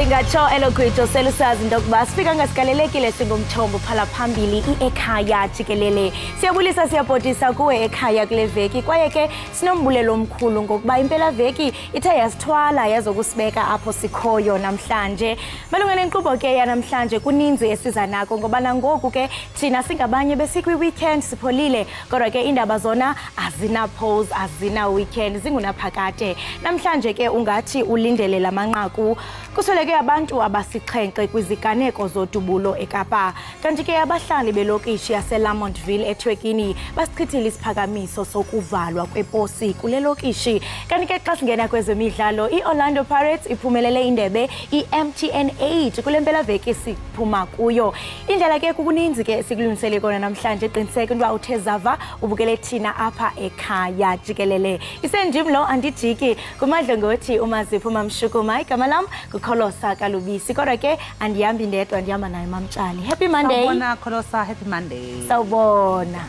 Lingatsho elo gwijo selusazi into yokuba sifika ngasigalelekile singumthombo phala phambili i-Ekhaya Jikelele. Siyabulisa siyabhodisa kuwe ekhaya kule veki kwaye ke sinombulelo omkhulu ngokuba impela veki ithe yasithwala yazokusibeka apho sikhoyo namhlanje. Malunga nenkqubo ke yanamhlanje kuninzi esiza nako ngoba nangoku ke thina singabanye besikwi-weekend sipholile kodwa ke iindaba zona azina pause azina weekend zingunaphakade. Namhlanje ke ungathi ulindele lamanqaku kusweleke abantu abasixhenxe kwiziganeko zodubulo eKapa. Kanti ke abahlali belokishi yaseLamontville eThekwini basichithile isiphakamiso sokuvalwa kweposi kule lokishi. Kanti ke xa singena kwezemidlalo i-Orlando Pirates iphumelele indebe i-MTN 8 kule mpelaveki siphuma kuyo. Indlela ke kukuninzi ke sikulungisele kona namhlanje, qiniseka into uthe zava ubukele thina apha Ekhaya Jikelele. Isendim lo andijiki kumadlongothi uMazipho Mamshukuma, igama lam kuKholosa Kalubisi. Kodwa ke andihambi ndedwa, ndihamba naye Mamtshali. Happy Monday. Sawubona Kholosa, happy Monday. Sawubona.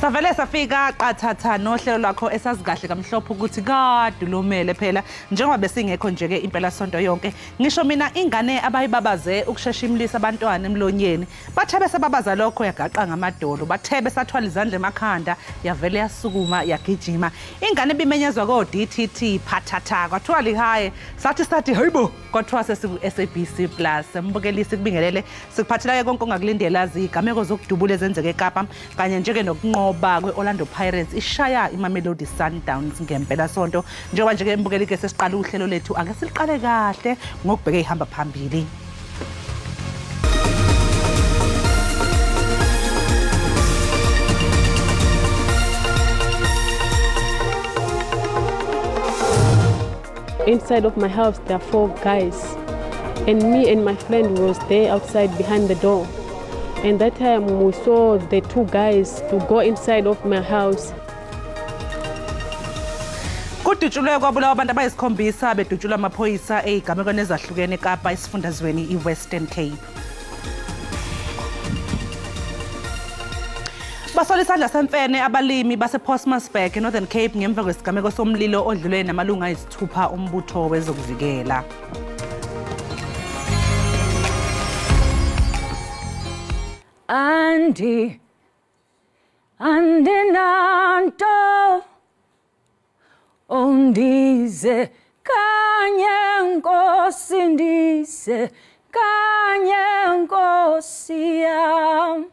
Savele safika qathatha nohlelo lwakho esazi kahle kamhlophe ukuthi kade lomele phela njengoba besingekho nje ke impela sonto yonke. Ngisho mina ingane abayibabaze ukushesha imlisa abantwana emlonyeni, bathe besababaza lokho yagaqa ngamadolo, bathe besathwala izandla emakhanda yavele yasukuma yagijima. Ingane ibimenyezwa ko DTT phathatha kwathiwa lihaye sathi hayibo kwathiwa sesiku SABC Plus. Mbukelisi kubingelele sikuphathela konke ongakulindela izigameko zokudubula ezenzeke eKapa kanye nje ke nokunqoba kwe-Orlando Pirates ishaya iMamelodi Sundowns ngempela sonto. Njengoba nje ke mbukeli ke sesiqala uhlelo lethu, ake siliqale kahle ngokubheke ihamba phambili. Inside of my house there are 4 guys and me and my friend was there outside behind the door. And that time we saw the 2 guys to go inside of my house. Kudutshulwe kwabulawa abantu abayisikhombisa bedutshulwa amaphoyisa ezigamekweni ezahlukene eKapa esifundazweni iWestern Cape. Basola isandla semfene abalimi basePostmasburg eNorthern Cape ngemva kwesigameko somlilo odlule namalungu ayisithupha umbutho wezokuvikela. Andi, andinanto, ondize, kanye nkosi ndize, kanye nkosi yam.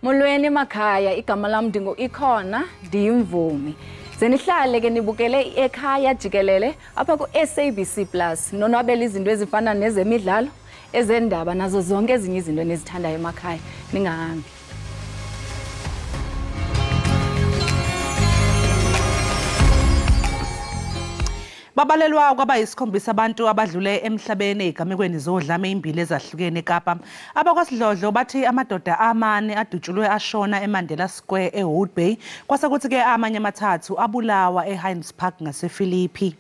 Molweni emakhaya, igama lam ndingu Ikhona, ndiyimvumi. Zenihlale ke nibukele Ekhaya Jikelele apha ku SABC Plus. Nonwabele izinto ezifana nezemidlalo, ezendaba nazo zonke ezinye izinto enizithandayo emakhaya. Ningahambi. Babalelwa kwabayisikhombisa abantu abadlule emhlabeni ezigamekweni zodlame imbili ezahlukene eKapa. Abakwasidlodlo bathi amadoda amane adutshulwe ashona eMandela Square eHood Bay, kwase kuthi ke amanye amathathu abulawa eHeinz Park ngasePhilippi.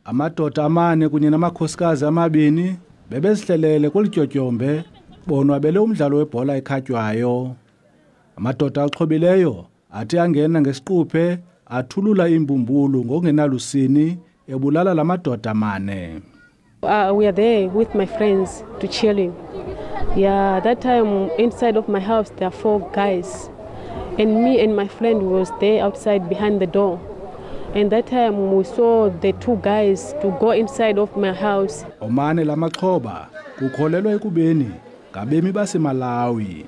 Amadoda amane kunye namakhosikazi amabini bebezihlelele kwelityotyombe bonwabele umdlalo webhola ekhatywayo. Amadoda axhobileyo athi angena ngesiquphe athulula imbumbulu ngokungenalusini ebulala lamadoda amane. We are there with my friends to chilling. Yeah, that time inside of my house there are 4 guys and me and my friend was there outside behind the door. And that time we saw the 2 guys to go inside of my house. Omane lamaxhoba kukholelwa ekubeni ngabemi baseMalawi.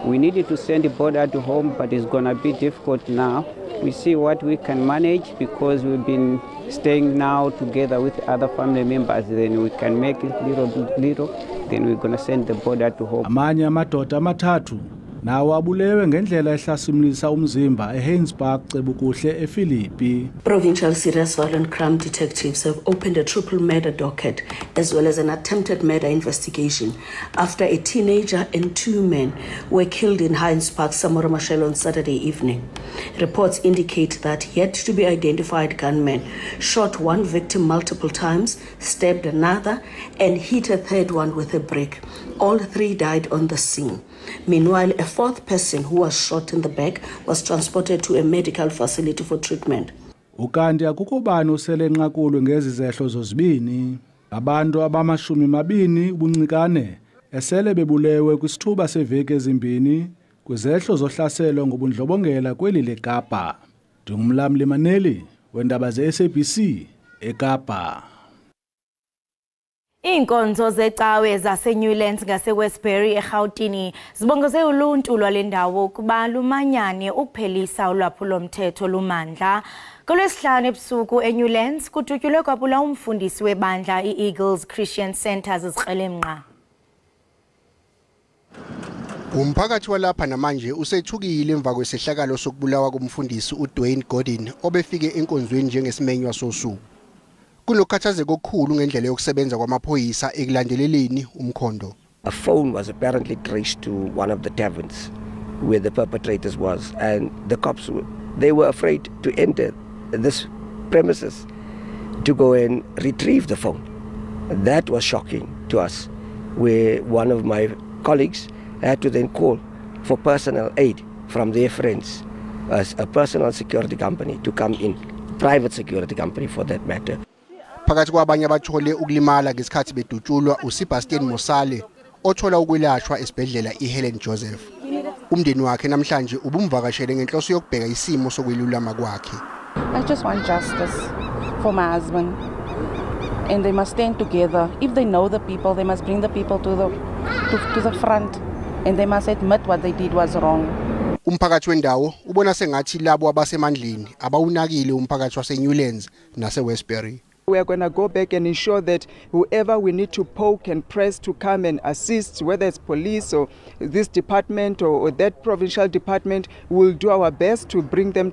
We needed to send the border to home, but it's gonna be difficult now. We see what we can manage because we've been staying now together with other family members. Then we can make it little bit little. Then we're gonna send the border to home. Amanye amadoda amathathu nawo abulewe ngendlela ehlasimlisa umzimba eHeinz Park Cebukuhle ePhilippi. Provincial Serious Violent Crime detectives have opened a triple murder docket as well as an attempted murder investigation after a teenager and 2 men were killed in Heinz Park, Samora Machel on Saturday evening. Reports indicate that yet to be identified gunmen shot one victim multiple times, stabbed another, and hit a third one with a brick. All 3 died on the scene. Meanwhile, a 4th person who was shot in the back was transported to a medical facility for treatment. Ukanti akukho bani osele enqakulwe ngezi zehlo zozibini. Abantu abama-20 ubuncikane esele bebulewe kwisithuba seveki ezimbini kwizehlo zohlaselo ngobundlobongela kweli leKapa. Ndingumlamli Maneli wendaba ze-SABC eKapa. Iinkonzo zecawe zaseNewlands ngaseWestbury eRhawutini zibongoze uluntu lwale ndawo ukuba lumanyane ukuphelisa ulwaphulomthetho lumandla. Ngolwesihlanu ebusuku eNewlands kudutyulwe kwabulawa umfundisi webandla i-Eagles Christian Centre zizikrelemnqa. Umphakathi walapha namanje usethukile emva kwesehlakalo sokubulawa komfundisi uDwayne Gordon obefike enkonzweni njengesimenywa sosuku. Kunokukhathazeka okukhulu ngendlela yokusebenza kwamaphoyisa ekulandeleleni umkhondo. A phone was apparently traced to one of the taverns where the perpetrators was, and the cops, they were afraid to enter this premises to go and retrieve the phone. That was shocking to us, where one of my colleagues had to then call for personal aid from their friends, as a personal security company to come in, private security company for that matter. Phakathi kwabanye abathole ukulimala ngesikhathi bedutshulwa uSebastian Mosale othola ukwelashwa esibhedlela iHelen Joseph. Umndeni wakhe namhlanje ubumvakashele ngenhloso yokubheka isimo sokwelulama kwakhe. I just want justice for my husband, and they must stand together. If they know the people, they must bring the people to the front, and they must admit what they did was wrong. Umphakathi wendawo ubona sengathi labo abasemandleni abawunakile umphakathi waseNewlands naseWestbury. We are going to go back and ensure that whoever we need to poke and press to come and assist, whether it's police or this department or that provincial department, we'll do our best to bring them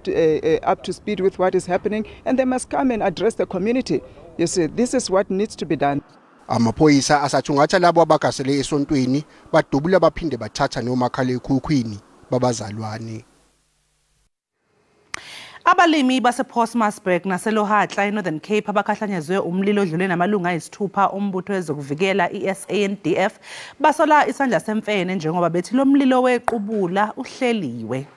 up to speed with what is happening, and they must come and address the community. You see, this is what needs to be done. Amaphoyisa asathungatha labo abagasele esontweni badubula baphinde bathatha nomakhalekhukhwini babazalwane. Abalimi basePostmasburg naseLohatla eNorthern Cape abakhahlanyezwe umlilo odlule namalungu ayisithupha ombutho wezokuvikela iSANDF basola isandla semfene njengoba bethi lo mlilo wequbula uhleliwe.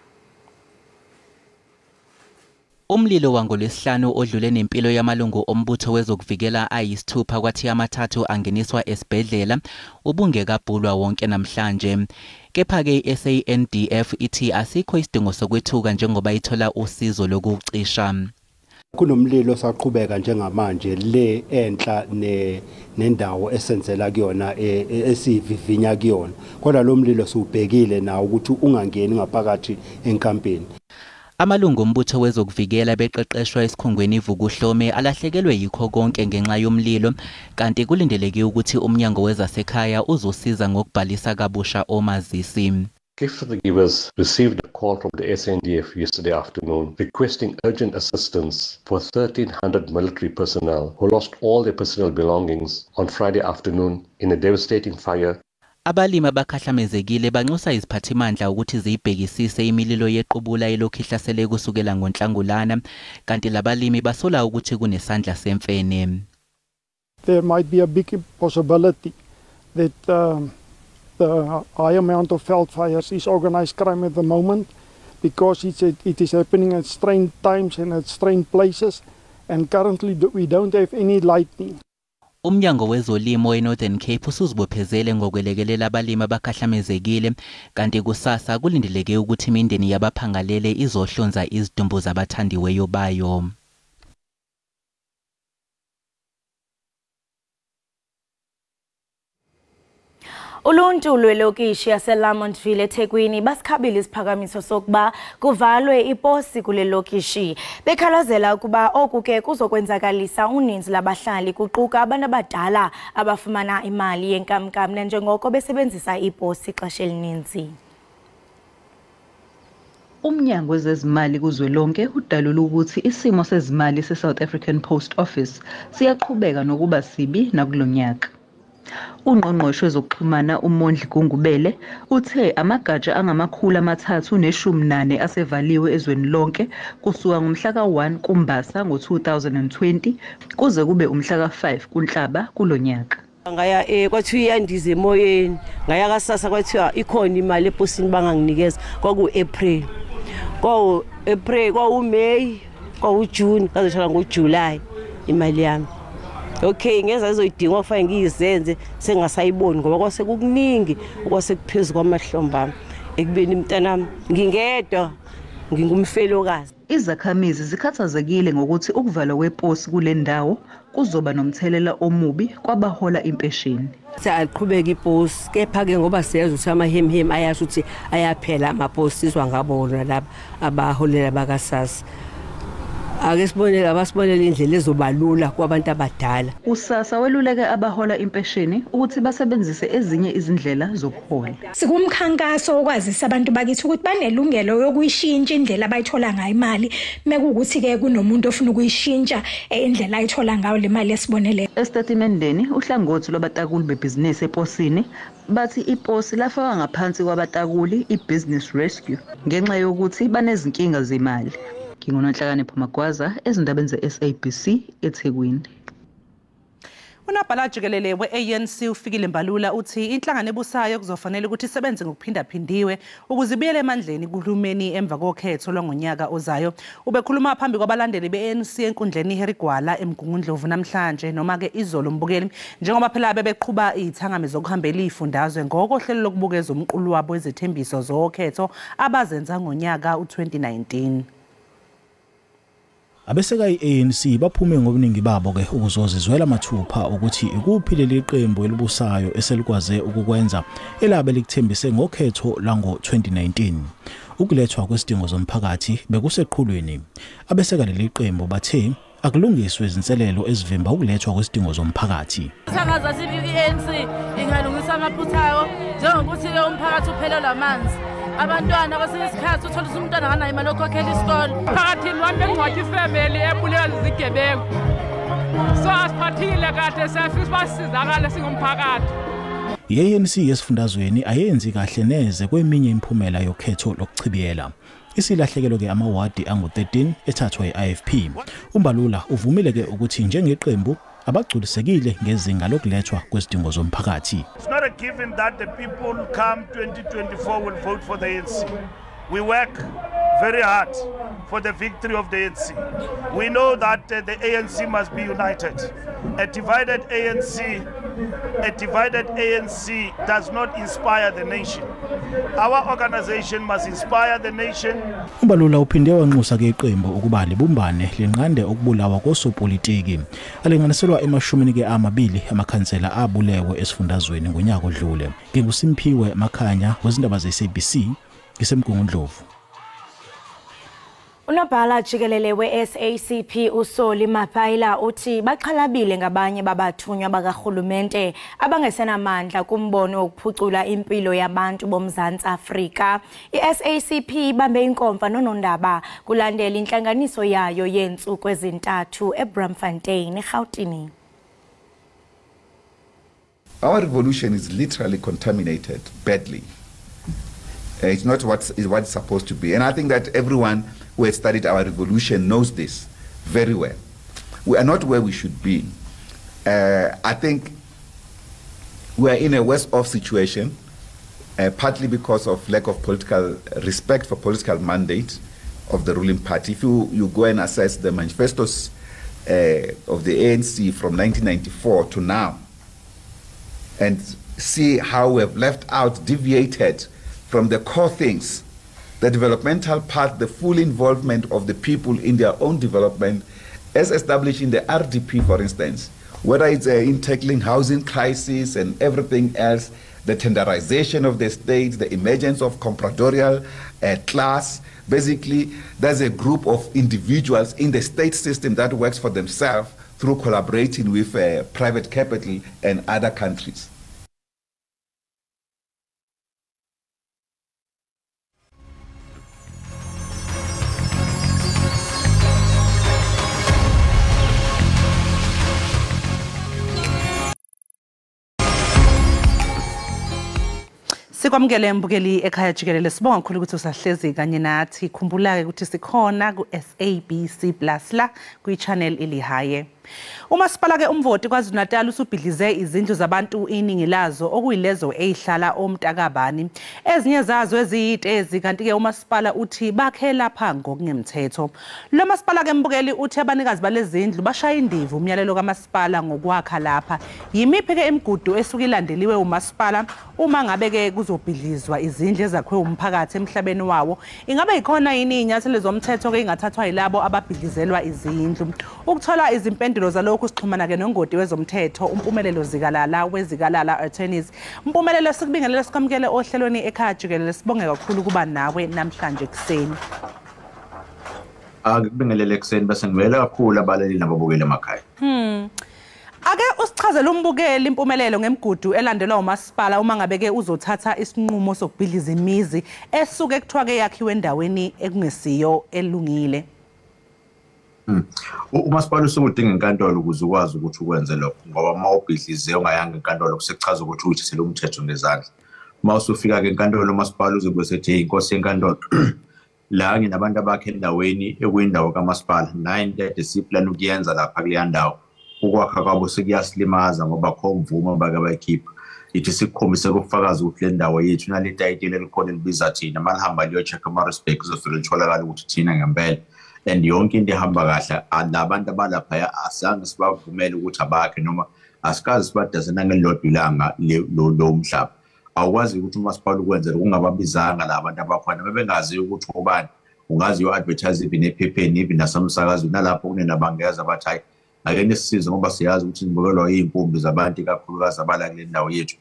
Umlilo wangolwesihlanu odlule nempilo yamalungu ombutho wezokuvikela ayisithupha kwathi amathathu angeniswa esibhedlela ubungekabhulwa wonke namhlanje. Kepha-ke i-SANDF ithi asikho isidingo sokwethuka njengoba ithola usizo lokucisha. Kunomlilo osaqhubeka njengamanje le enhla nendawo esenzela kuyona esivivinya kuyona, kodwa lo mlilo siwubhekile nawo ukuthi ungangeni ngaphakathi enkampini. Amalungu ombutho wezokuvikela beqeqeshwa esikhungweni iVukuhlome alahlekelwe yikho konke ngenxa yomlilo, kanti kulindeleke ukuthi umnyango wezasekhaya uzosiza ngokubhalisa kabusha omazisi. Gift of the Givers received a call from the SANDF yesterday afternoon requesting urgent assistance for 1,300 military personnel who lost all their personal belongings on Friday afternoon in a devastating fire. Abalimi abakhahlamezekile banxusa iziphathimandla ukuthi ziyibhekisise imililo yequbula elokhu ihlasele kusukela ngoNhlangulana, kanti labalimi basola ukuthi kunesandla semfene. There might be a big possibility that the high amount of veld fires is organized crime at the moment, because it is happening at strange times and at strange places, and currently we don't have any lightning. Umnyango wezolimo eNorthern Cape usuzibophezele ngokwelekelela abalimi abakhahlamezekile, kanti kusasa kulindeleke ukuthi imindeni yabaphangalele izohlonza izidumbu zabathandiweyo bayo. Uluntu lwelokishi yaseLamontville eThekwini basikhabile isiphakamiso sokuba kuvalwe iposi kule lokishi, bekhalazela ukuba oku ke kuzokwenzakalisa uninzi labahlali kuquka abantu abadala abafumana imali yenkamnkam nanjengoko besebenzisa iposi ixesha elininzi. Umnyango wezezimali kuzwelonke udalula ukuthi isimo sezimali se-South African Post Office siyaqhubeka nokuba sibi nakulonyaka. Ungqongqoshe wezokuxhumana uMondli Gungubele uthe amagatsha angama-314 asevaliwe ezweni lonke kusuka ngomhla ka-1 kuMbasa ngo-2020 kuze kube umhla ka-5 kuNhlaba kulonyaka. Ngaya kwathiwa iyandiza emoyeni, ngaya kasasa kwathiwa ikhona imali eposini banganginikeza. Kwaku-April, kwaku-April, kwaku-May, kwawu-June ngazothola ngo-July imali yami. Okay, ngeza izoyidinga kufanele ngiyizenze sengasayiboni ngoba kwase kukuningi okwase kuphezulu kwamahlombe ami ekubeni mntanami ngingedwa ngingumfelokazi. Izakhamizi zikhathazekile ngokuthi ukuvalwa kweposi kule ndawo kuzoba nomthelela omubi kwabahola impesheni. Siyaqhubeka iposi kepha-ke ngoba siyezwa ukuthi amahemhem ayasho ukuthi ayaphela amaposi sizwa ngabona laba abaholela bakaSASSA. Ake sibonele abasibonele indlela ezobalula kwabantu abadala. USASSA weluleke abahola impesheni ukuthi basebenzise ezinye izindlela zokuhola. Sikumkhankaso okwazisa abantu bakithi ukuthi banelungelo yokuyishintsha indlela abayithola ngayo imali mekuwukuthi-ke kunomuntu ofuna ukuyishintsha indlela ayithola ngayo le mali esibonelelo. Esitatimendeni uhlangothi lwabatakuli bebhizinisi eposini bathi iposi lafakwa ngaphansi kwabatakuli i-Business Rescue ngenxa yokuthi banezinkinga zemali. NginguNonhlakanipho Magwaza ezindabeni ze-SABC eThekwini. Unobhala jikelele we-ANC uFikile Mbalula uthi inhlangano ebusayo kuzofanele ukuthi isebenze ngokuphindaphindiwe ukuze ibuyele emandleni kuhulumeni emva kokhetho lwangonyaka ozayo. Ubekhuluma phambi kwabalandeli be-ANC enkundleni iHarry Gwala eMgungundlovu namhlanje noma-ke izolo mbukeli, njengoba phela bebeqhuba iy'thangami zokuhambela iy'fundazwe ngokohlelo lokubukeza umqulu wabo wezethembiso zokhetho abazenza ngonyaka u-2019. Abeseka i-ANC baphume ngobuningi babo ke ukuzozizwela mathupha ukuthi ikuphi leli qembu elibusayo eselikwaze ukukwenza elabe likuthembise ngokhetho lango-2019. Ukulethwa kwesidingo zomphakathi bekuseqhulwini. Abeseka leli qembu bathe akulungiswe izinselelo ezivimba ukulethwa kwesidingo zomphakathi. Sangaza sithi i-ANC ingalungisa amaphutha ayo njengokuthi-ke umphakathi uphelelwa amanzi. Abantwana kwesinye isikhathi uthola ukuthi umntwana akanayo imali yokukhokhela isikole. Phakathini wami bengcwatsha ifemeli ebulewe zizigebengu. So asiphathile kahle, siyafisa uba sisizakale singumphakathi. I-ANC yesifundazweni ayenzi kahle neze kweminye imiphumela yokhetho lokuchibiyela. Isilahlekelo-ke amawadi angu-13 ethathwa i-IFP. UMbalula uvumile-ke ukuthi njengeqembu abagculisekile ngezinga lokulethwa kwezidingo zomphakathi. It's not a given that the people come 2024 will vote for the ANC. We work very hard for the victory of the ANC. We know that the ANC must be united. A divided ANC does not inspire the nation. Our organization must inspire the nation. UMbalula uphinde wanxusa ke iqembu ukuba libumbane linqande ukubulawa kosopolitiki. Alinganiselwa emashumini ke amabili amakhansela abulewe esifundazweni ngonyaka odlule. NginguSimphiwe Makhanya wezindaba ze-SABC ngiseMgungundlovu. Unobhala jikelele we-SACP uSoli Mapaila uthi baxhalabile ngabanye babathunywa bakarhulumente abangesenamandla kumbono wokuphucula impilo yabantu boMzantsi Afrika. I-SACP ibambe inkomfa nonondaba kulandela inhlanganiso yayo yeentsuku ezintathu eBramfontein, eGauteng. Our revolution is literally contaminated badly. It's not what it's supposed to be. And I think that everyone who has studied our revolution knows this very well. We are not where we should be. I think we are in a worse-off situation, partly because of lack of political respect for political mandate of the ruling party. If you go and assess the manifestos of the ANC from 1994 to now, and see how we have left out, deviated from the core things, the developmental path, the full involvement of the people in their own development, as established in the RDP, for instance, whether it's in tackling housing crisis and everything else, the tenderization of the state, the emergence of compradorial class. Basically, there's a group of individuals in the state system that works for themselves through collaborating with private capital and other countries. Sikwamukele mbukeli ekhaya jikelele, sibonga kakhulu ukuthi usahlezi kanye nathi. Khumbula-ke ukuthi sikhona ku-SABC Plus la kwi-channel elihaye. Umasipala ke uMvoti KwaZulu-Natal usubhidlize izindlu zabantu iningi lazo okuyilezo ezihlala omntakabani. Ezinye zazo eziyitezi kanti ke umasipala uthi bakhe lapha ngokungemthetho. Lo masipala ke mbukeli uthi abanikazi balezindlu bashaya indiva umyalelo kamasipala ngokwakha lapha. Yimiphi ke imigudu esuke ilandeliwe umasipala uma ngabe ke kuzobhidlizwa izindlu ezakhiwe umphakathi emhlabeni wawo? Ingabe ikhona yini inyathelo zomthetho ke ingathathwa yilabo ababhidlizelwa izindlu? Ukuthola izimpendulo zalokhu sixhumana ke nongoti wezomthetho uMpumelelo Zikalala weZikalala Attorneys. Mpumelelo, sikubingelele sikwamukele ohlelweni ekhaya jikelele, sibonge kakhulu kuba nawe namhlanje ekuseni. Angikubingelele ekuseni bese ngibele kakhulu abalaleli nababukeli emakhaya. Ake usichazele umbukeli Impumelelo ngemigudu elandelwa umasipala uma ngabe ke uzothatha isinqumo sokubhidliza imizi esuke kuthiwa ke yakhiwe endaweni ekungesiyo elungile. Umasipala usuke udinga inkantolo ukuze ukwazi ukuthi ukwenze lokho, ngoba uma ubhidlize ungayanga enkantolo kusekuchaza ukuthi uyithathele umthetho ngezandla. Uma usufika-ke enkantolo umasipala uzobe sethi inkosi yenkantolo la nginabantu abakhe endaweni ekuyindawo kamasipala, nayo into ade siplana ukuyenza lapha kuleya ndawo, ukwakha kwabo sekuyasilimaza ngoba kho mvumo bake bayikhipha. Ithi sikukhombise kubufakazi ukuthi le ndawo yethu nale tayitile elikhona elibiza thina, uma lihamba liyo-check ama-respect kuzofike litholakala ukuthi thina ngempela. And yonke into ehamba kahle, labantu abalaphaya asizange sibavumele ukuthi abakhe noma asikaze sibadaze nangelilodwa ilanga lo mhlaba. Awukwazi ukuthi umasipala ukwenzele kungababizanga la bantu abakhona bebengazi ukuthi ubani, ungazi uyo-advertise even ephepheni even nasemsakazweni nalapho kunenabangeza bathi hayi ake nisisize ngoba siyazi ukuthi nibukelwa iy'nkumbi zabantu ikakhulukazi abala kule ndawo yethu.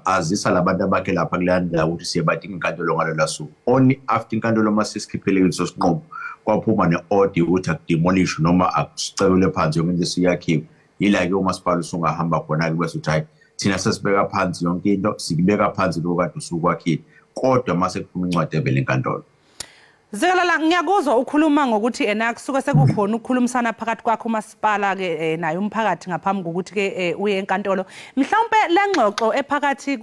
Azisa labantu abakhe lapha kuleya ndawo ukuthi siyabadinga inkantolo ngalolu suku. Only after inkantolo uma sesikhiphele leso sinqumo kwaphuma ne-order ukuthi akudemolishwe noma akusicekelwe phansi yonke into esiyakhiwe. Yila-ke umasipala usungahamba khona-ke bese uthi hhayi thina sesibeka phansi yonke into, sikubeka phansi lokho kade usukwakhile, kodwa uma sekuphuma incwadi evela enkantolo. Zikalala, ngiyakuzwa ukhuluma ngokuthi ena kusuke sekukhona ukukhulumisana phakathi kwakho umasipala ke naye umphakathi ngaphambi kokuthi ke uye enkantolo. Mhlawumbe lengxoxo ephakathi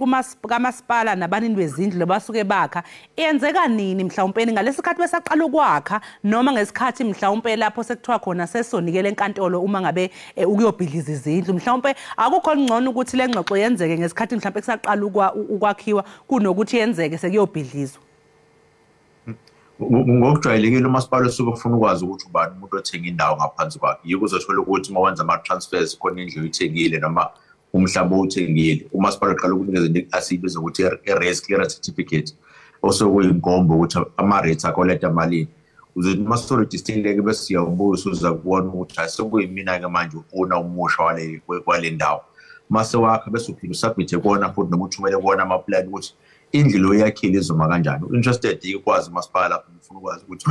kamasipala nabanini bezindlu basuke bakha yenzeka nini? Mhlawumbe ngalesikhathi besaqala ukwakha noma ngesikhathi mhlawumbe lapho sekuthiwa khona sesonikele enkantolo uma ngabe ukuyobhidliza izindlu? Mhlawumbe akukho ngcono ukuthi lengxoxo yenzeke ngesikhathi mhlawumbe kusaqala ukwakhiwa kunokuthi yenzeke sekuyobhidlizwa? Ngokujwayelekile umasipala usuke ufuna ukwazi ukuthi ubani umuntu othenga indawo ngaphansi kwakhe. Yiko uzothola ukuthi uma wenza ama-transfers khona indlu oyithengile noma umhlaba owuthengile, umasipala uqala ukunikeza into asiyibiza ukuthi i-race clearance certificate, osokuyinkomba ukuthi ama-rates akoleta malini. Uzothi uma usurejistile-ke bese siyawubusa uza kubona ukuthi hayi sekuyimina-ke manje ufuna umusha wale ndawo. Mase wakha bese uphinde usubmithe kona futhi noma uthumele kona amaplani ukuthi indlu lo yakhile izoma kanjani. Interested ikwazi umasipala lapho ufuna ukwazi ukuthi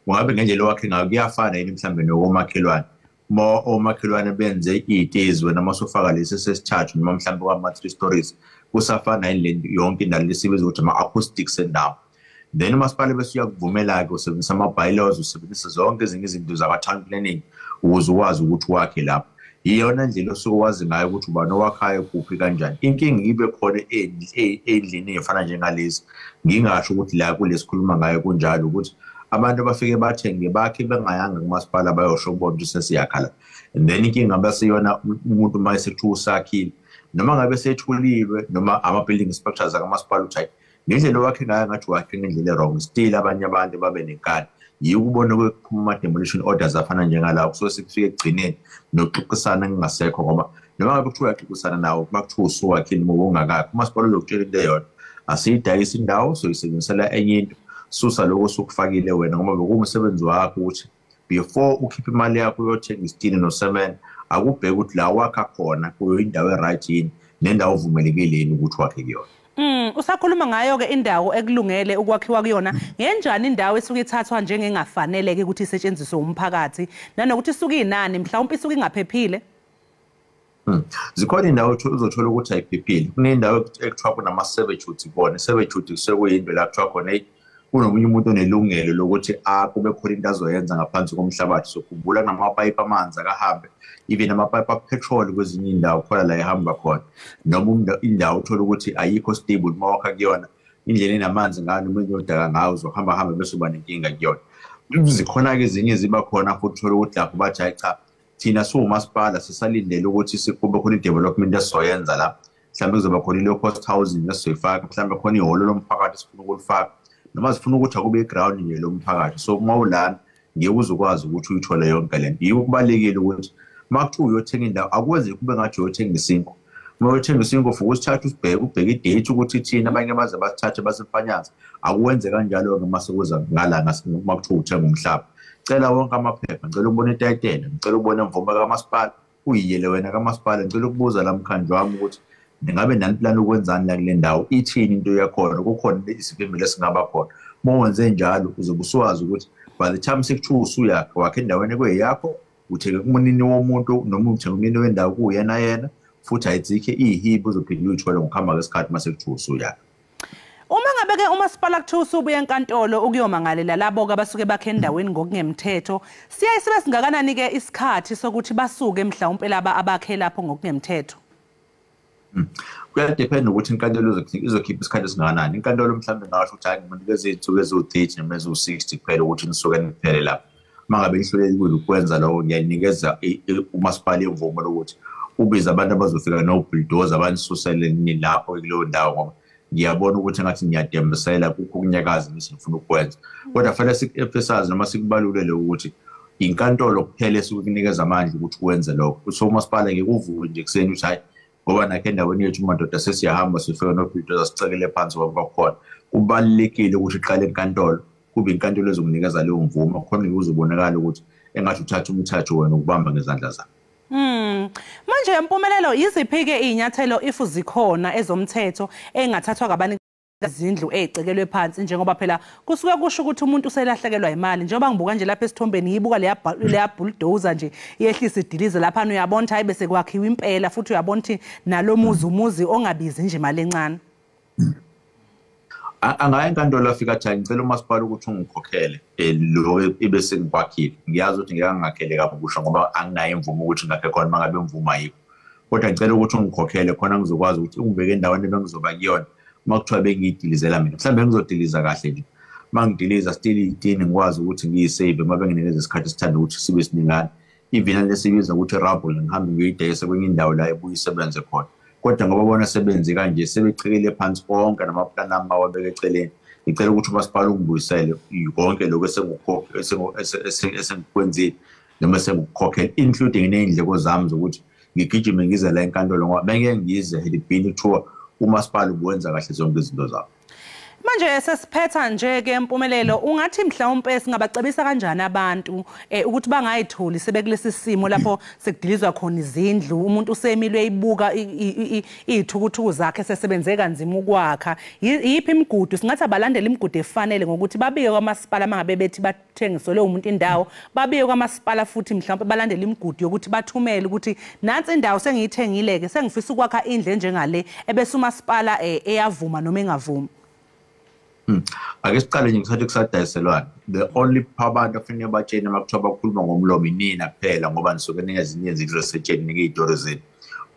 ungabe ngendlela wakhe ngayo kuyafana yini mhlambe nokomakhelwane. Uma omakhelwane benze iy'tezi wena uma usufaka lesi sesithathu noma mhlambe kwama-3 stories kusafana yini le yonke indawo lesibiza ukuthi ama-acoustics endawo. Then umasipala bese uyakuvumela-ke usebenzisa ama-bylaws, usebenzisa zonke ezinye izinto zakwa-town planning ukuze ukwazi ukuthi wakhe lapho. Iyona ndlela osuke wazi ngayo ukuthi ubani owakhayo kuphi kanjani. Inkinga ibe khona endlini efana njengalezi, ngingasho ukuthi la kulesikhuluma ngayo kunjalo, ukuthi abantu abafike bathenge bakhe bengayanga kumasipala bayosho kubona ukuthi sesiyakhala. And then inkinga bese yona umuntu uma esekuthiwa usakhile noma ngabe sethulilwe noma ama-building inspectors akamasipala uthi hayi ngendlela owakhe ngayo ngathi wakhe ngendlela e-wrong, still abanye abantu babe nenkani. Yikubona kwekuphuma ama-demolition orders afana njengalawo kusuke sekufike ekugcineni nokuxoxisana kungasekho, ngoba noma ngabe kuthiwa uyaxoxisana nawo uma kuthiwa usuwakhile uma ungakakhi umasipala uzokutshela into eyodwa, asiyidayisi indawo soyisebenzisela enye into, susa lokho osukufakile wena, ngoba bekuwumsebenzi wakho ukuthi before ukhiphe imali yakho uyothenga isitini nosemende akubheke ukuthi la wakha khona kuyo indawo e-right yini nendawo ovumelekile yini ukuthi wakhe kuyona. Usakhuluma ngayo ke indawo ekulungele ukwakhiwa kuyona, ngenjani indawo esuke ithathwa njengengafaneleke ukuthi isetshenziswe umphakathi nanokuthi isuke inani mhlawumbe isuke ingaphephile? Zikhona indawo uzothola ukuthi ayiphephile. Kunendawo ekuthiwa kunama-servitude kona. I-servitude kusekuyinto la kuthiwa khona kunomunye umuntu onelungelo lokuthi kube khona into azoyenza ngaphansi komhlabathi. So khumbula namapayipi amanzi akahambe, even amapayipi apetrol kwezinye indawo khona la ehamba khona, noma indawo uthola ukuthi ayikho stable uma wakha kuyona, indlela enamanzi ngayo noma enodaka ngayo uzohamba hambe bese uba nenkinga kuyona. Zikhona-ke ezinye ziba khona futhi uthole ukuthi lapho bathi hayi cha Thina siwumasipala sisalindele ukuthi sikube khona i-development esizoyenza la, mhlawumbe kuzoba khona i-low cost housing esizoyifaka, mhlawumbe khona ihholo lomphakathi esifuna ukulifaka, noma sifuna ukuthi akube i-ground nje lomphakathi. So uma ulana ngeke uzokwazi ukuthi uyithole yonke le nto. Yiko kubalulekile ukuthi uma kuthiwa uyothenga indawo, akwenzeki kube ngathi uyothenga isinkwa. Uma uyothenga isinkwa ufuke usithathe usibheke, ubheke idate ukuthi ithini, abanye baze basithathe basifanyaze. Akwenze kanjalo-ke uma sekuza ngala uma kuthiwa uthenga umhlaba. Cela wonke amaphepha, ngicela ukubona itayitela, ngicela ukubona imvume kamasipala, uyiyele wena kamasipala, ngicela ukubuza la mkhandlu wami ukuthi ngabe nani plan ukwenzani la kule ndawo, ithini into yakhona, kukhona isivimbelo esingaba khona. Uma wenze njalo uzobe usuwazi ukuthi by the time sekuthiwa usuyakha wakhe endaweni ekuyeyakho, uthenge kumunini womuntu noma uthenge umnini wendawo kuwuyena yena, futhi ayizikho iyihibo uzophinde uyithole ngokuhamba kwesikhathi uma sekuthiwa usuyakha. Uma ngabe ke umasipala kuthiwa usubuya enkantolo ukuyomangalela labo abasuke bakhe endaweni ngokungemthetho, siyaye sibe singakanani ke isikhathi sokuthi basuke mhlawumbe laba abakhe lapho ngokungemthetho? Kuyadependa ukuthi inkantolo izokhipha isikhathi esingakanani. Inkantolo mhlawumbe ingasho ukuthi hayi nginikeza iy'nsuku eziwu-30 noma eziwu-60 kuphela ukuthi nisuke niphele lapho. Uma ngabe ihlulekile ukwenza lokho, ngiyayinikeza umasipala imvume lokuthi ubize abantu abazofika nobuldoza banisusele nilapho kuleyo ndawo, ngoba ngiyabona ukuthi engathi ngiyadembisela kukho ukunyakaza ngifuna ukwenza. Kodwa fanele siku-emphasize noma sikubalulele ukuthi inkantolo kuphela esukunikeza amandla ukuthi wenze lokho. So umasipala ngeke uvuke nje ekuseni ukuthi hayi ngoba nakho endaweni yethu madoda sesiyahamba sifike nobuldoza sicekele phansi kwakhona. Kubalulekile ukuthi iqale enkantolo, kube inkantolo ezokunikeza leyo mvume, khona uzobonakala ukuthi engathi uthatha umthatho wena ukubamba ngezandla zakho. Manje Mpumelelo, yiziphi-ke iy'nyathelo if zikhona ezomthetho engathathwa ngabanikazi ey'cekelwe phansi, njengoba phela kusuke kusho ukuthi umuntu uselahlekelwa imali? Njengoba ngibuka nje lapha esithombeni, ngiyibuka leya bulldozer nje yehlisa idilize laphana, uyabona ukuthi hayi bese kwakhiwa impela, futhi uyabona ukuthi nalo muzi umuzi ongabizi nje imali encane. Angaya enkantolo afika athi ngicela umasipala ukuthi ungikhokhele lo ibe sengikwakhile. Ngiyazi ukuthi ngeke ngingakhele kabusha ngoba anginayo imvume ukuthi ngakhe khona uma ngabe imvume ayikho, kodwa ngicela ukuthi ungikhokhele khona ngizokwazi ukuthi ungibeke endaweni ebengizoba kuyona. Uma kuthiwa bengiyidilizela mina, mhlawumbe ngizodiliza kahle nje, uma ngidiliza still itini ngikwazi ukuthi ngiyisave uma benginikeza isikhathi esithanda ukuthi sibe siningana. Ivina lesibiza ukuthi rubble, ngihambe ngiyoyidayisa kwenye indawo la ebuye isebenze khona. Kodwa ngoba bona sebenze kanje sebechekele phansi konke namaplani ami awabeke eceleni, ngicela ukuthi umasipala ungibuyisele konke lokhu esengikwenzile noma esengikukhokhela, including ney'ndleko zami zokuthi ngigijime ngize la enkantolo, ngoba bengeke ngize helibhini kuthiwa umasipala ubuwenza kahle zonke izinto zabo. Manje sesiphetha nje ke Mpumelelo, ungathi mhlawumbe singabacebisa kanjani abantu ukuthi bangayitholi sebekulesi simo lapho sekudilizwa khona izindlu, umuntu usemile uyayibuka iy'thukuthuku zakhe sesebenze kanzima ukwakha? Yiphi imigudu singathi abalandele imigudu efanele ngokuthi babike kwamasipala uma ngabe bethi bathengiselwe umuntu indawo, babike kwamasipala futhi mhlawumbe balandele imigudu yokuthi bathumele ukuthi nansi indawo sengiyithengile-ke, sengifisa ukwakha indlu enjengale, ebese umasipala eyavuma noma engavumi? Ake siqale nje ngisathi kusadayiselwana. The only abantu afanele batshene uma kuthiwa bakhuluma ngomlomo inina kuphela, ngoba nisuke ningezinye izinto nike iy'tori zenu.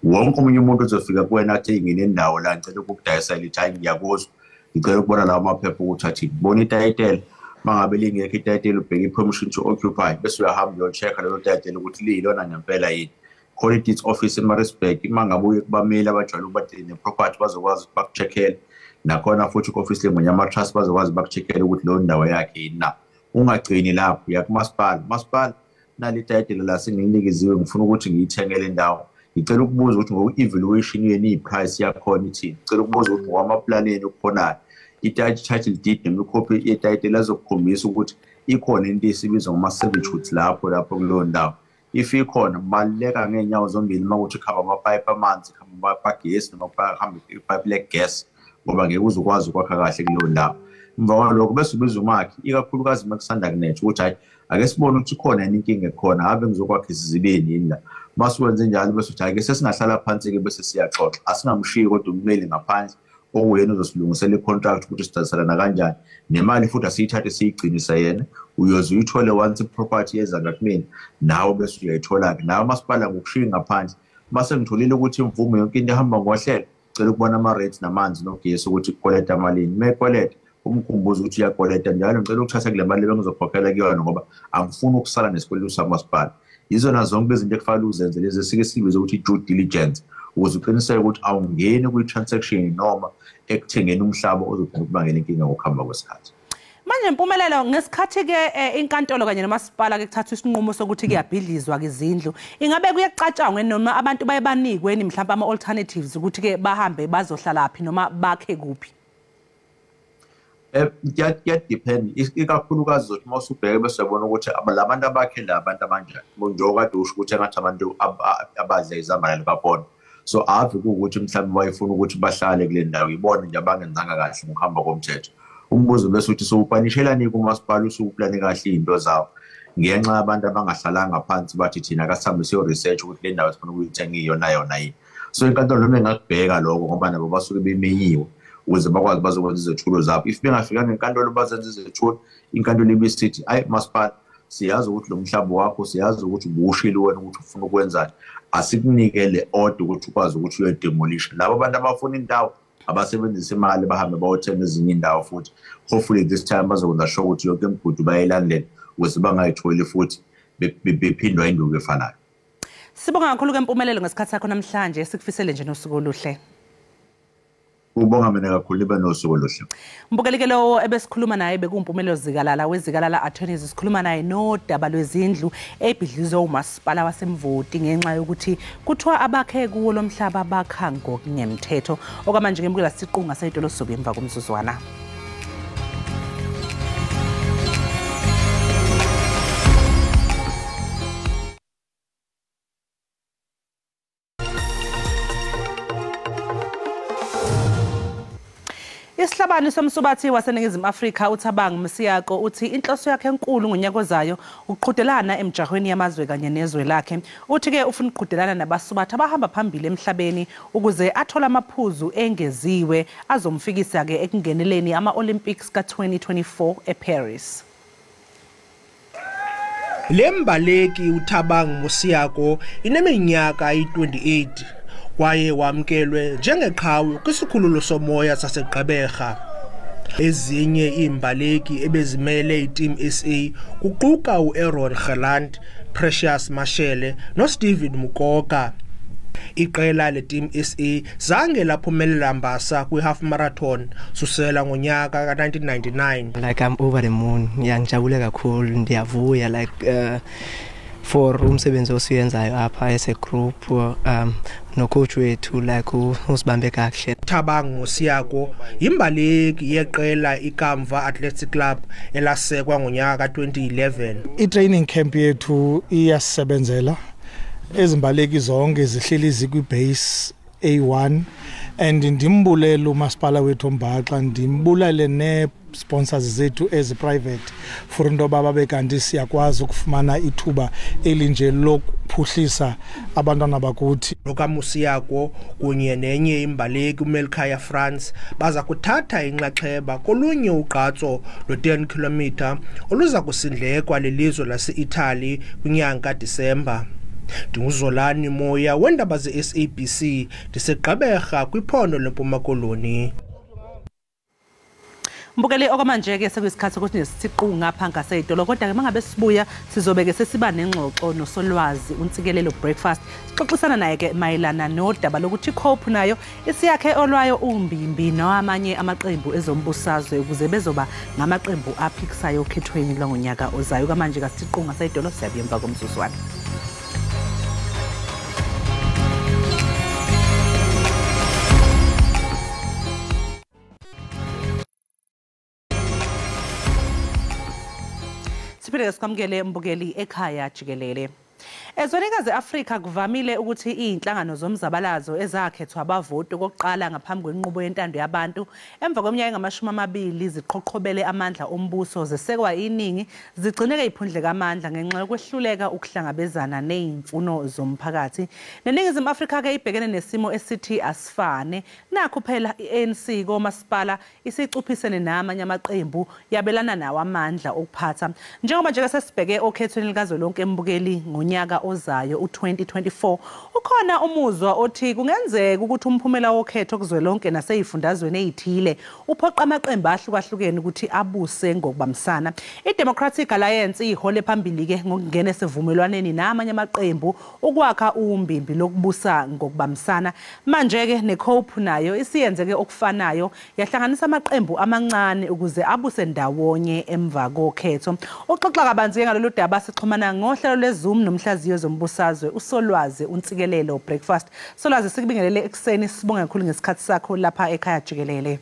Wonke omunye umuntu uzofika kuwena athi nginendawo la ngicela ukukudayisela, ithi hayi ngiyakuzwa, ngicela ukubona lawo maphepha ukuthi athini. Bona itayitela, uma ngabe lingekho itayitela ubheke i-permission to occupy, bese uyahamba uyo-check-a lelo tayitela ukuthi liyilona ngempela yini. Khona i-deeds office eMaritzburg, uma ngabe uye kubameli abajwayele ukuba ne-property bazokwazi ukuthi baku-check-ele. Nakhona futhi ku-office leNgonyama Trust bazokwazi baku-check-ele ukuthi leyo ndawo yakhe yini na. Ungagcini lapho, uya kumasipala. Masipala, nali itayitela la sengilinikiziwe, ngifuna ukuthi ngiyithengele indawo. Ngicela ukubuza ukuthi ngoku-evaluation yenu i-price yakhona ithini. Ngicela ukubuza ukuthi ngokwamaplani enu okukhonayo, i-title deed noma ikhophi yetayitela azokukhombisa ukuthi ikhona into esibizwa ngama-servitudes lapho kuleyo ndawo. If ikhona, baluleka ngey'nyawo zombili uma kuthi kuhamba amapayipi amanzi, kuhamba amapayipi agesi noma kuhamba ipayipi le-gas, ngoba ngeke uze ukwazi ukwakha kahle kuleyo ndawo. Emva kwalokho bese ubiza umakhi, ikakhulukazi uma kusanda kunetha, ukuthi hhayi ake sibone ukuthi ikhona yini inkinga ekhona, ngabe ngizokwakha isizibeni yini la. Uma suwenze njalo bese uthi hhayi-ke sesingahlala phansi-ke bese siyaxoxa, asingamshiyi kodwa ummeli ngaphandle okuyena ozosilungisela i-contract ukuthi sidayiselana kanjani, nemali futhi asiyithathe siyigcinise yena, uyoze uyithole once i-property yeza ngakumina, nawe bese uyayithola-ke. Nawe umasipala ngokushiya ngaphandle, uma sengitholile ukuthi imvume yonke into ihamba ngohlelo, cela ukubona ama-rates namanzi nogesi ukuthi kukweleta malini. Uma ekweleta, umkhumbuze ukuthi uyakweleta njalo, ngicela ukuthatha kule mali ebengizokhokhela kuyona ngoba angifuni ukusala nesikweletu samasipala. Izona zonke izinto ekufanele uzenze lezi esike sibize ukuthi due diligence, ukuze uqiniseke ukuthi awungeni kwi-transaction noma ekuthengeni umhlaba ozogcina ukubangela inkinga ngokuhamba kwesikhathi. Manje Mpumelelo, ngesikhathi ke inkantolo kanye nomasipala ke kuthathwa isinqumo sokuthi kuyabhidlizwa ke izindlu, ingabe kuyacatshangwe noma abantu baye banikwe mhlawumbe ama alternatives ukuthi ke bahambe bazohlala phi noma bakhe kuphi? Kuyadepend, ikakhulukazi zothi uma usubheke bese uyabona ukuthi labantu abakhe la abantu abanjani, njengoba kade usho ukuthi engathi abantu abadla izambane likabona. So ave kuwukuthi mhlawumbe bayefuna ukuthi bahlale kule ndawo, ibone nje abangenzanga kahle ngokuhamba komthetho. Umbuzo bese uthi sowupanishelani kumasipala usuplane kahle izinto zawo ngenxa yabantu abangahlalanga phansi bathi thina kasihambe siyo research ukuthi le ndawo sifuna ukuyithenga iyona yona yini. So inkantolo noma ingakubheka lokho ngoba nabo basuke bemenyiwe ukuze bakwazi bazokwenza izethulo zabo. If bengafikanga enkantolo bazenza izethulo, inkantolo ibisithi ayi masipala, siyazi ukuthi lo mhlaba wakho, siyazi ukuthi ubushile wena ukuthi ufuna ukwenzani, asikunike le order ukuthi ukwazi ukuthi uyodemolish. Labo bantu abafuna indawo abasebenzisa imali bahambe bayothenga ezinye indawo futhi. Hopefully this time bazokwenza sure ukuthi yonke imigudu bayayilandela ukuze bangayitholi futhi bephindwa induku efanayo. Sibonga kakhulu ke Mpumelelo ngesikhathi sakho namhlanje, sikufisele nje nosuku oluhle. Ubonga mina kakhulu, ibe nosuku oluhle. Mbukeli ke lowo ebesikhuluma naye bekuMpumelelo Zikalala weZikalala Attorneys, sikhuluma naye nodaba lwezindlu ebhidlizwe umasipala waseMvoti ngenxa yokuthi kuthiwa abakhe kuwo lomhlaba bakha ngokungemthetho. Okwamanje ke mbukela siqunga sayitolo sobe emva komzuzwana. Isihlabani somsubathi waseNingizimu Afrika uThabang Msiako uthi inhloso yakhe enkulu ngonyaka ozayo ukuqhudelana emjahweni yamazwe kanye nezwe lakhe. Uthi ke ufuna ukuqhudelana nabasubathi abahamba phambili emhlabeni ukuze athole amaphuzu engeziwe azomfikisa ke ekungeneleni ama-Olympics ka-2024 eParis. Lembaleki uThabang Msiako ineminyaka eyi-28 kwaye wamkelwe njengeqhawe kwisikhululo somoya saseGqeberha. Ezinye iimbaleki ebezimele iTeam SA kuquka uAaron Geland, Precious Mashele noSteven Mukoka. Iqela leTeam SA zange laphumelela mbasa kwi-half marathon susela ngonyaka ka-1999. Like I'm over the moon. Ngiyajabula kakhulu, ndiyavuya like for umsebenzi osiyenzayo apha as a group no coach wethu like usibambe kakuhle. Thabang Mosiako yimbaleki yeqela iKamva Athletic Club elasekwa ngonyaka ka-2011. I-training camp yethu iyasebenzela, ezimbaleki zonke zihleli zikwi-base A1 and ndimbulela umasipala wethu ombaxa, ndimbulele ne sponsors zethu ezi private for into babe kanti siyakwazi ukufumana ithuba elinje lokuphuhlisa abantwana bakuthi. LokaMosiako kunye nenye imbaleki uMelkhaya France baza kuthatha inxaxheba kolunye ugqatso lo-10 km oluza kusindlekwa lelizwe lase-Italy kwinyanga kaDisemba. NdinguZolani Moya wendaba ze-SABC ndiseGqeberha kwiphondo leMpuma Koloni. Mbukeli, okwamanje ke sekuyisikhathi sokuthi nesiqu ngapha ngaseyitolo, kodwa ke mangabe sibuya sizobeke sesiba nengxoxo noSolwazi uNtsikelelo Breakfast, sixoxisana naye ke mayelana nodaba lokuthi iCope nayo isiyakhe olwayo umbimbi namanye amaqembu ezombusazwe ukuze bezoba ngamaqembu aphikisayo okhethweni lwangonyaka ozayo. Kwamanje kasiqu ngaseyitolo, siyabuya emva komzuzwana. Siphinde sikwamukele mbukeli ekhaya jikelele. Ezwenikazi Afrika kuvamile ukuthi izinhlangano zomzabalazo ezakhethwa abavoti okokuqala ngaphambi kwenqubo yentando yabantu emva kweminyaka engama-20 ziqhoqhobele amandla ombuso zesekwa iningi zigcineke iphundleka amandla ngenxa yokwehluleka ukuhlangabezana nezimfuno zomphakathi. NeNingizimu Afrika ke ibhekene nesimo esithi asifane. Nakho phela iANC komasipala isicuphisene namanye amaqembu yabelana nawo amandla okuphatha. Njengoba nje sesibheke okhethweni likazwelonke embukeli ngonyaka ozayo u2024. Ukhona umuzwa othi kungenzeka ukuthi umphumela wokhetho kuzwelonke naseyifundazweni ezithile uphoqa amaqembu ahlukahlukene ukuthi abuse ngokubambisana. iDemocratic Alliance ihole phambili ke ngokungena esivumelwaneni namanye amaqembu ukwakha umbimbi lokubusa ngokubambisana. Manje ke neCope nayo isiyenzeke okufanayo, yahlanganisa amaqembu amancane ukuze abuse ndawonye emva kokhetho. Uxoxa kabanzi ke ngalolu daba sixhumana ngohlelo lweZoom nomhlaziyo zombusazwe uSolwazi uNtsikelelo Breakfast. Solwazi, sikubingelele ekuseni, sibonge kakhulu ngesikhathi sakho lapha ekhaya jikelele.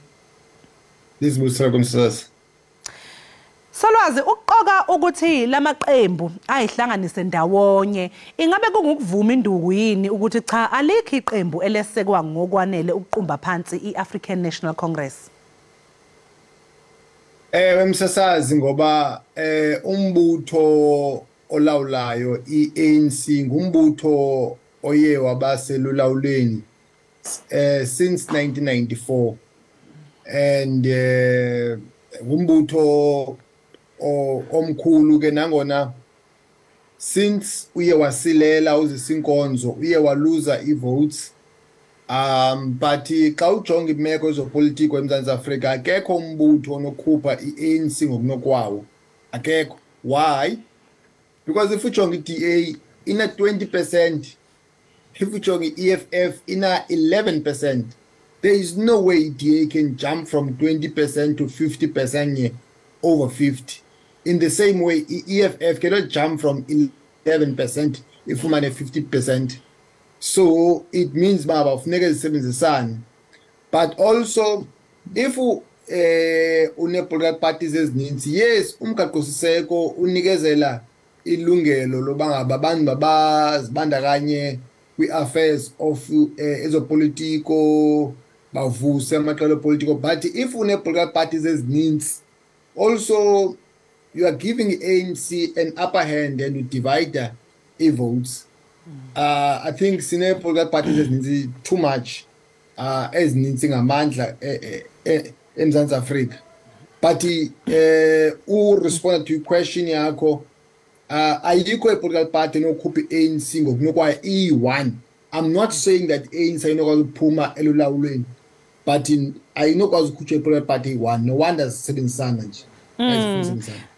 Solwazi, ukuqoka ukuthi lamaqembu ayihlanganise ndawonye ingabe kungukuvuma induku yini ukuthi cha alikho iqembu elesekwa ngokwanele ukuqumba phansi iAfrican National Congress? Ewe msasazi, ngoba umbutho olawulayo iANC ngumbutho oye wabaselulawuleni since 1994 and ngumbutho omkhulu ke, nangona since uye wasilela uzisa inkonzo uye waluza i-votes, but xa ujonga imeko ezopolitiko eMzantsi Afrika akekho umbutho onokhupha i-ANC ngokunokwawo, akekho. Why? Because if ujonga i-DA ina 20%, if ujonga i-EFF ina 11%. There is no way DA can jump from 20% to 50% over 50. In the same way, EFF cannot jump from 11% if 50%. So it means but also if une-political parties ezininzi, yes, umgaqosiseko unikezela ilungelo loba ngaba abantu babazibandakanye kwi-affairs of ezopolitiko, bavuse amaqela opolitiko, but if une-political parties ezininzi also you are giving ANC an upper hand and you divide i-votes. I think sine-political parties ezininzi too much, ezininzi ngamandla eMzantsi Afrika. But u-respond to question yakho, ayikho i-political party enokhupha i-ANC ngokunokwayo iyi-one. I'm not saying that ANC ayinokwazi ukuphuma elulawulweni, but ayinokwazi ukukhutshwa i-political party iyi-one. No wonder sisebenzisana nje.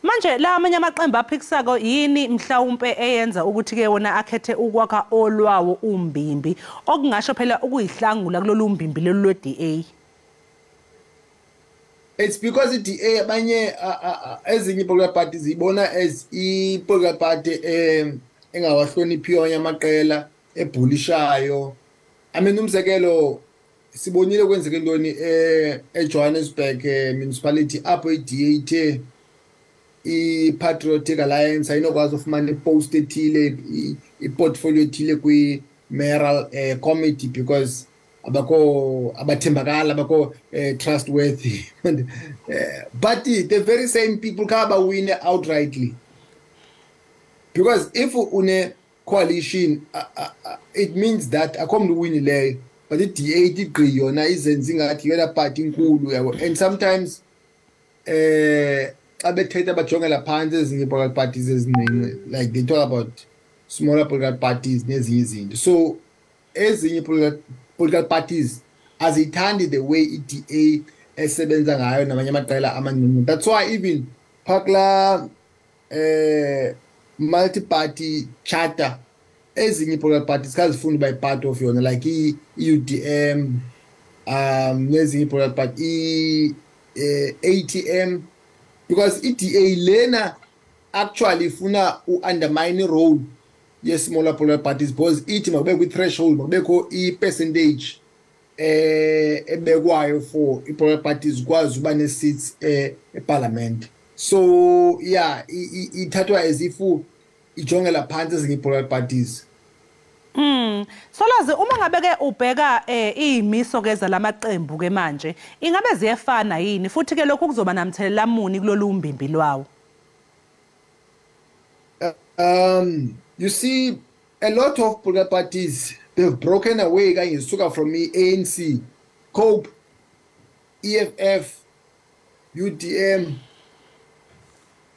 Manje la amanye amaqembu aphikisako yini mhlawumbe eyenza ukuthi ke wona akhethe ukwakha olwawo umbimbi, okungasho phela ukuyihlangula kulolu mbimbi lolu lwe-DA? It's because i-DA abanye ezinye i-political parties zibona as i-political party engawahloniphiyo amanye amaqela, ebhulishayo. I mean, umzekelo sibonile kwenzeke ntoni eJohannesburg municipality apho i-DA ithe i-Patriotic Alliance ayinokwazi ufumana ipost ethile, i-portfolio ethile kwi-mayoral committee because abakho abathembakala, abakho trustworthy. But the very same people kaba win outrightly, because if une coalition it means that akho mntu uwinileyo, but i-DA ithi gqi yona izenze ingathi yona party inkulu yabo. And sometimes xa bethetha bajongela phantsi ezinye political parties ezincinci, like they talk about smaller political parties nezinye izinto. So ezinye political parties aziyithandi the way i-DA esebenza ngayo namanye amaqela amancinci. That's why even phakula multi-party charter ezinye political parties kazifuni uba part of yona, like i-UDM, nezinye political party, i-ATM, because i-DA lena actually ifuna u-undermine role ye-smaller political parties, because ithi makubekho i-threshold, makubekho i-percentage ebekwayo for i-political parties ukwazi uba ne-seats eparliament. So yeah, ithathwa as if ijongela phansi ezinye i-political parties. Solwazi, uma ngabe ke ubheka izimiso ke zalamaqembu ke manje, ingabe ziyefana yini, futhi ke lokhu kuzoba namthelela muni kulolu mbimbi lwawo? You see, a lot of political parties, they've broken away kanye suka from the ANC, COPE, EFF, UDM,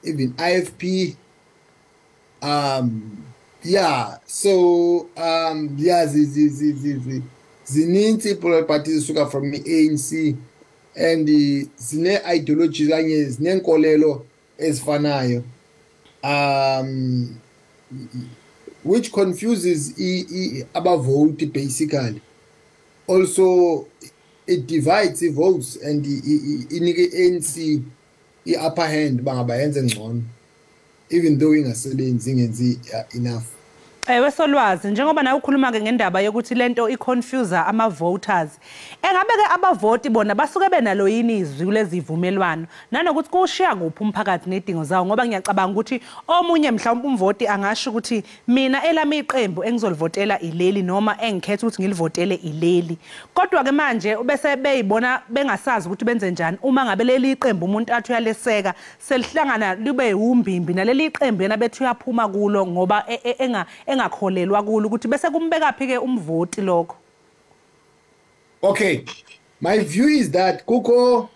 even IFP, Yeah, so yeah, zininzi political parties zisuka from i-ANC and zine ideologies kanye zinenkolelo ezifanayo, which confuses abavoti basically. Also it divides the votes and inike ANC i-upper hand bangabayenze ngcono, even though ingasebenzi, ingenzi enough. Ewe Solwazi, njengoba nawe ukhuluma ke ngendaba yokuthi lento iconfuse ama voters, engabe ke abavoti bona basuke benalo yini izwi kulezi vumelwano, nanokuthi kushiya kuphi umphakathi nedingo zawo? Ngoba ngiyacabanga ukuthi omunye mhlawumbe umvoti angasho ukuthi mina elami iqembu engizolivotela ileli, noma engikhetha ukuthi ngilivotele ileli, kodwa ke manje bese beyibona bengasazi ukuthi benze njani uma ngabe leli iqembu umuntu athi uyaleseka selihlangana libe umbimbi naleli iqembu yena bethu uyaphuma kulo ngoba engakholelwa kulo, ukuthi bese kumbeka phi ke umvoti lokho? Okay, my view is that kukho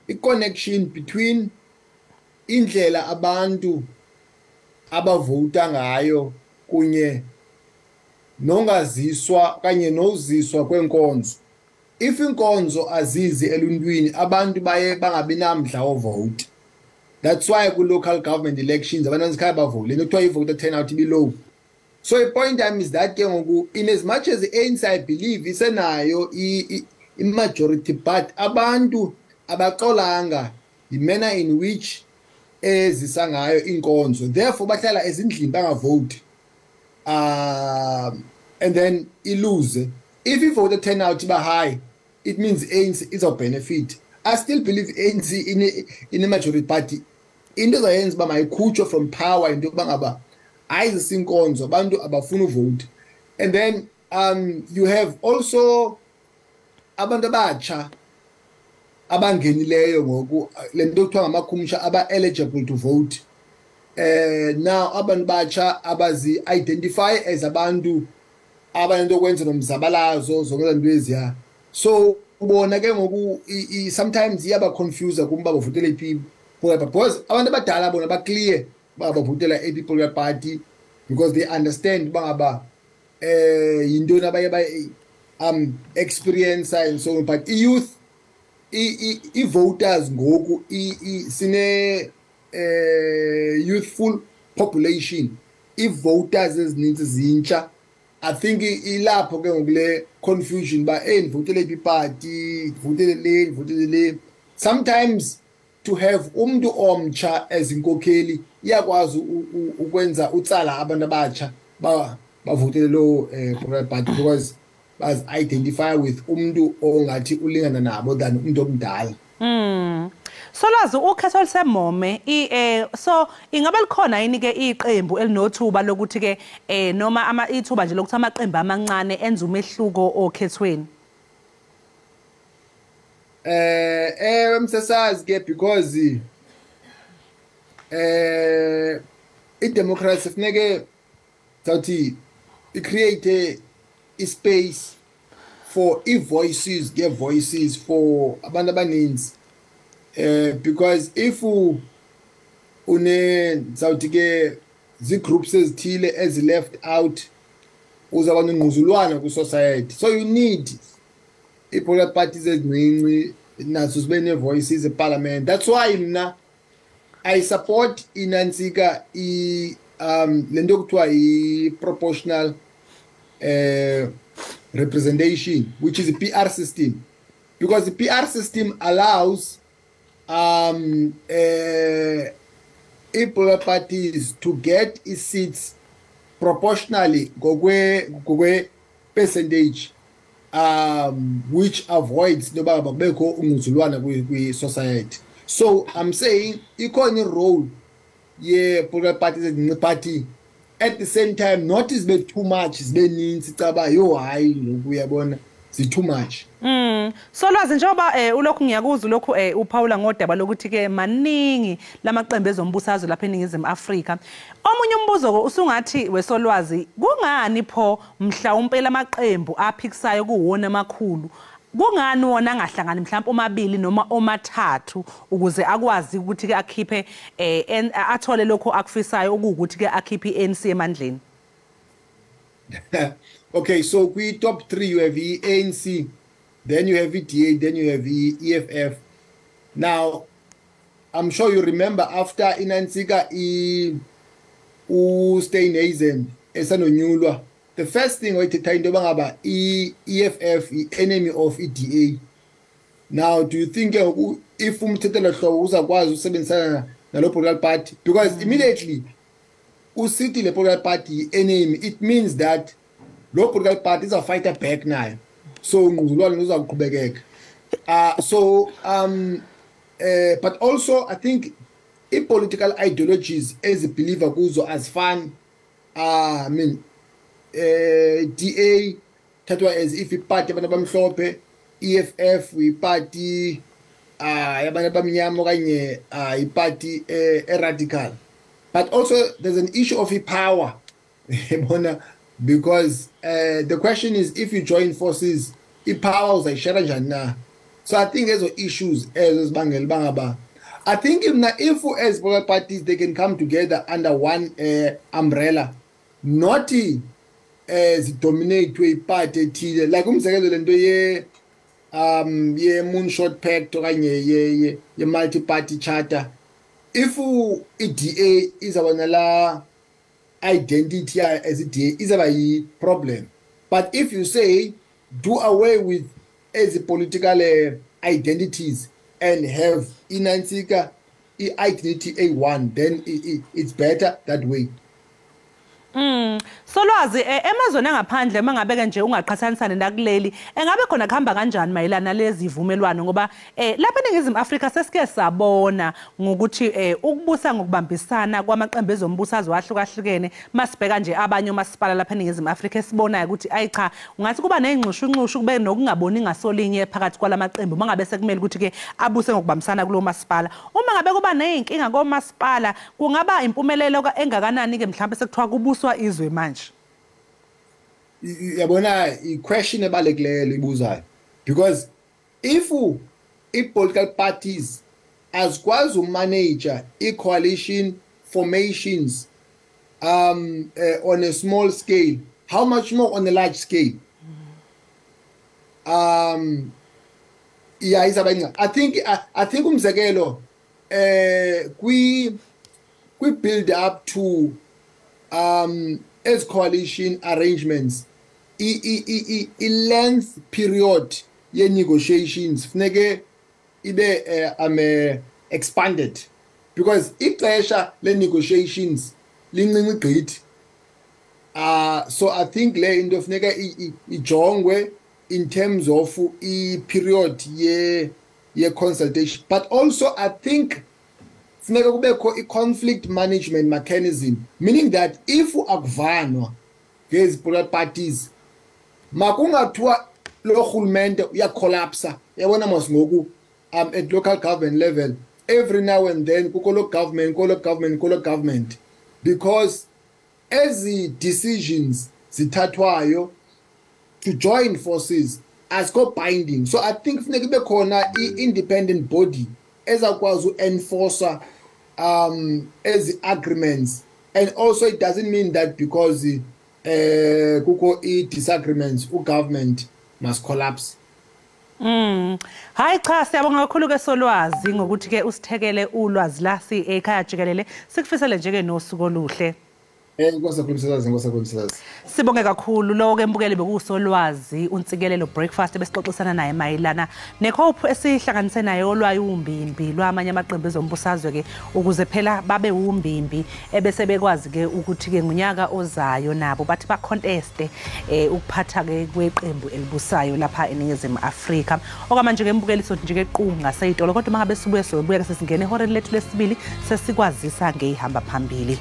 i-connection between indlela abantu abavota ngayo kunye nongaziswa kanye noziswa kwenkonzo. If inkonzo azizi eluntwini, abantu baye bangabi namdla wovote. That's why ku local government elections abantu ngikhaya bavole, kuthiwa i-voter turnout ibe low. So the point time is that ke ngoku, in as much as the ANC I believe isenayo i-majority, but abantu abaxolanga the manner in which ezisa ngayo inkonzo, therefore bahlala ezindlini bangavote, and then ilose. If i-voter turnout iba high, it means ANC is a benefit. I still believe ANC in a majority party. Into zayenza uba mayikhutshwe from power into yokuba ngaba ayizisa inkonzo, abantu abafuna uvote. And then you have also abantu abatsha abangenileyo ngoku, le nto kuthiwa ngamakhumsha, aba-eligible to vote. Now abantu batsha abazi-identify as abantu abanento okwenza nomzabalazo, zonke zinto eziya. So ubona ke ngoku sometimes iyaba-confuse kum uba bavotele iphi political, because abantu abadala bona ba-clear uba bavotela iphi political party, because they understand uba ngaba yintoni abaye experience and so on. But i-youth, i-voters ngoku sine youthful population, i-voters ezininzi zintsha. I think ilapho ke ngokule confusion ba hey, ndivotele iphi party, ndivotele le, ndivotele le. Sometimes to have umuntu omtsha as inkokheli iyakwazi ukwenza utsala abantu abatsha bavotele lo political party, because bazi-identify with umuntu ongathi ulingana nabo than umuntu omdala. Solwazi, ukhetho olusemome, so ingabe likhona yini ke iqembu elinothuba lokuthi ke noma ithuba nje lokuthi amaqembu amancane enze umehluko okhethweni? Msasazi ke, because i-democracy funeke sawuthi i-create i-space for i-voices, nge-voices for abantu abaninzi, because if une sawuthi ke zii-groups ezithile ezi-left out, uzawuba nongquzulwana kwi-society. So you need i-political parties ezincinci nazo zibe nee-voices eparliament. That's why mna I support inantsika le nto kuthiwa i-proportional representation, which is the PR system, because the PR system allows i-political parties to get seats proportionally ngokwe percentage, which avoids noba kubekho ungquzulwana kwi-society. So I'm saying ikhona i-role ye-political parties ezincinci, party at the same time not zibe too much, zibe ninzi caba yho hayi ngoku uyabona zi-too much. Solwazi, njengoba ulokhu ngiyakuzwa lokhu uphawula ngodaba lokuthi ke maningi lamaqembu ezombusazwe lapha eNingizimu Afrika. Omunye umbuzo ke usungathi wesolwazi, kungani pho mhlawumbe lamaqembu aphikisayo kuwona amakhulu, kungani wona angahlangani mhlawumbe omabili noma omathathu ukuze akwazi ukuthi ke akhiphe athole lokho akufisayo, okuwukuthi ke akhiphe i-ANC emandleni? Okay, so kwi top 3 you have the ANC, then you have the DA, then you have the EFF. Now, I'm sure you remember after inantsika uSteenhuisen esanonyulwa, the first thing wayithetha into yoba ngaba i-EFF i-enemy of i-DA. Now, do you think if umthethelo hlobo uzakwazi usebenzisana nalo political party? Because immediately usithi le political party i-enemy, it means that lo political party is a fighter back now. So ungquzulwano luzaqhubekeka. But also I think i-political ideologies ezibelieve kuzo azifani. I mean, DA thathwa as if iparty yabantu abamhlophe, EFF iparty yabantu abamnyama okanye iparty radical. But also there's an issue of power, because the question is, if you join forces, i-power uzayishare njani na? So I think there's issues ezibangela bangaba. I think if as political parties they can come together under one umbrella, not as dominate a party ethile, like umzekelo lento ye moonshot pact okanye ye multi-party charter. If i-DA izawona la identity as i-DA izaba yi-problem. But if you say do away with as political identities and have inantsika i-identity A1, then it's better that way. Solwazi, emazweni angaphandle mangabe nje ungaqhathanisana nakuleli, engabe khona kuhamba kanjani mayelana lezi vumelwano, ngoba lapha eNingizimu Afrika sesike sabona ngokuthi ukubusa ngokubambisana kwamaqembu ezombusazwe ahlukahlukene, masibheka nje abanye omasipala lapha eNingizimu Afrika esibonayo ukuthi ayi cha, ungathi kuba nezingxushunxushu kube nokungaboni ngasolinye phakathi kwalamaqembu mangabe sekumele ukuthi ke abuse ngokubambisana kulo masipala. Uma ngabe kuba nezinkinga komasipala, kungaba impumelelo engakanani ke mhlawumbe sekuthiwa kubuswa izwe manje? Yabona, i-question ebalulekileyo ibuzayo, because if i-political parties azikwazi umanage i-coalition formations on a small scale, how much more on a large scale? Yeah, izaba ingxaki. I think umzekelo we build up to as coalition arrangements, i length period ye negotiations funeke ibe expanded, because ixesha le negotiations lincinci gqithi. So I think le into funeka ijongwe in terms of i period ye consultation, but also I think funeka kubekho i-conflict management mechanism, meaning that if akuvanwa ngezi political parties, makungathiwa lo rhulumente uyacollapsa. Yabona mos ngoku at local government level, every now and then kukho lo government, kolo government, kolo government, because ezi decisions zithathwayo to join forces azikho binding. So I think funeka ibe khona i-independent body ezakwazi uenforce as agreements. And also it doesn't mean that because kukho i-disagreements government must collapse. Hayi cha, siyabonga kakhulu ke Solwazi ngokuthi ke usithekele ulwazi la si ekhaya jikelele. Sikufisele nje ke nosuku oluhle. Inkosi kakhulu msakazi, inkosi kakhulu msakazi. Sibonge kakhulu lo ke mbukeli bekuSolwazi uNtsikelelo Breakfast besixoxisana naye mayelana neCOPE esihlanganise naye olwayo umbimbi lwamanye amaqembu ezombusazwe ke ukuze phela babe umbimbi ebese bekwazi ke ukuthi ke ngonyaka ozayo nabo bathi ba contest ukuphatha ke kweqembu elibusayo lapha eNingizimu Afrika. Okwamanje ke mbukeli sothi nje ke qunga seyitolo, kodwa mangabe sibuye sobuya ke sesingene ehoreni lethu lesibili sesikwazisa ngehamba phambili.